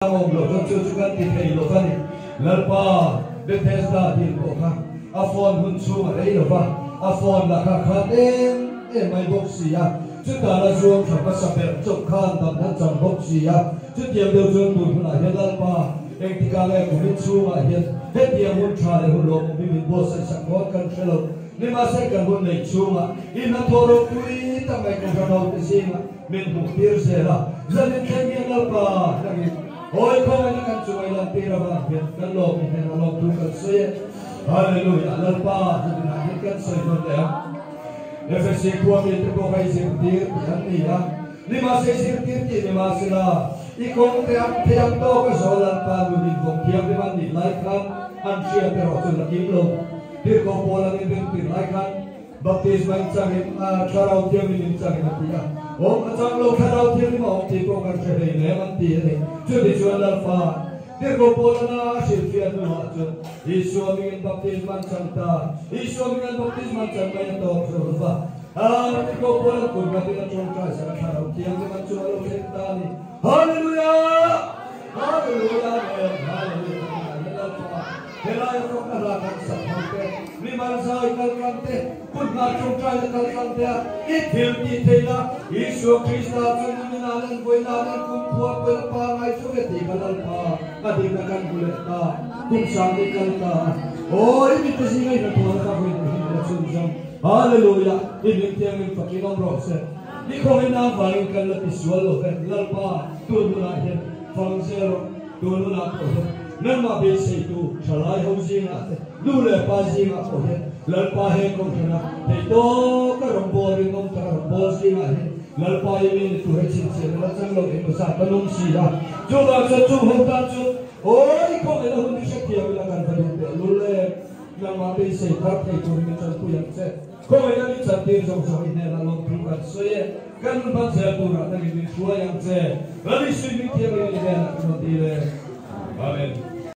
Awm lo chuan chu chu kan ti thei lo va ni. Lalpa Bethesda dil pawh kha a phone hun chhung a rei lo va, a phone la kha khat em em mai bawk si a, chutah la zuam tha hmasa ber chauh khan dam han chang bawk si a, chutiang deuh chuan tun hunah hian Lalpa engtikah nge kumin chhungah hian hetiang hun tha leh hun lawmawm hi min buatsaih sak ngawt kan hre lo. Nimahse kan hun neih chhungah i hnathawh ropui tak mai Kohhran hote zingah Min hmuh tir zel a, zanin thleng hian Lalpa hlangin hawi khawngaihna kan chungai lan tir avang hian kan lawm i hnenah lawmthu kan sawi e. Hallelujah! Lalpa zaninah hian kan sawi nawn leh ang. Efesi khua mite pawh kha i zirtir tih an ni a, nimahse i zirtir tih nimahsela i kawng te ang thei ang tawk a zawl Lalpa nun invawng thianghlim an nih lai khan an hriat erawh chu la kim lo. Tirhkoh Paul an inrintir lai khan Baptisma in changin Thlarau Thianghlim in changin a ti a, awm a chang lo Thlarau Thianghlim a awm tih pawh kan hre hlei nem an ti a ni. Chuti chuan Lalpa Tirhkoh Paulana a hrilhfiah hnuah chuan Isua mingin baptisma an chang ta, Isua mingin baptisma an chan mai a tawk zo lo va, Tirhkoh Paula'n kut nghatin a tawngtai sak a Thlarau Thianghlim an chu a lo thleng ta a ni. Hallelujah! Hallelujah! Amen! Hallelujah! Lalpa Helai a rawkna hla kan sak ho te, mimal zai kal tlang te, kut hna tawngtaina kal tlang te a i thil tih theih la, Isua Krista chu nimin ah nen vawiin ah nen kum khua pawhin a pa ngai chu ve tih kha Lalpa a dikna kan hmu leh ta, kum sang ni kal ta a, aw i mite zinga i hnathawhna kha vawiin hi la chhunzawm. Hallelujah! I hming thiangin fakin awm rawh se. I khawngin avangin kan la tisual lo ve, Lalpa tun hunah hian fang zel rawh. Tun hunah pawh hian nangmah beiseitu thalai ho zingah te, nu leh pa zingah pawh hian Lalpa he kohhrana theihtawka rawngbâwl rinawm taka rawngbâwl zingah hian Lalpa i mi ni tur hi chhinchhiahna la chang lo emaw zat a nung si a. Chuvang chuan chung ho tan chu awi khawngaiha hun hi hrethiam ila kan va duh teh lul e. Nangmah beisei thar thei turin min chanpui ang che. Khawngaiha min chantir zawng zawng i hnenah lawmthu kan sawi e. Kan hun hman zel turah nangin min hruai ang che. Rami Sui Hming Thianghlim i hnenah ka rawn dil e. Amen.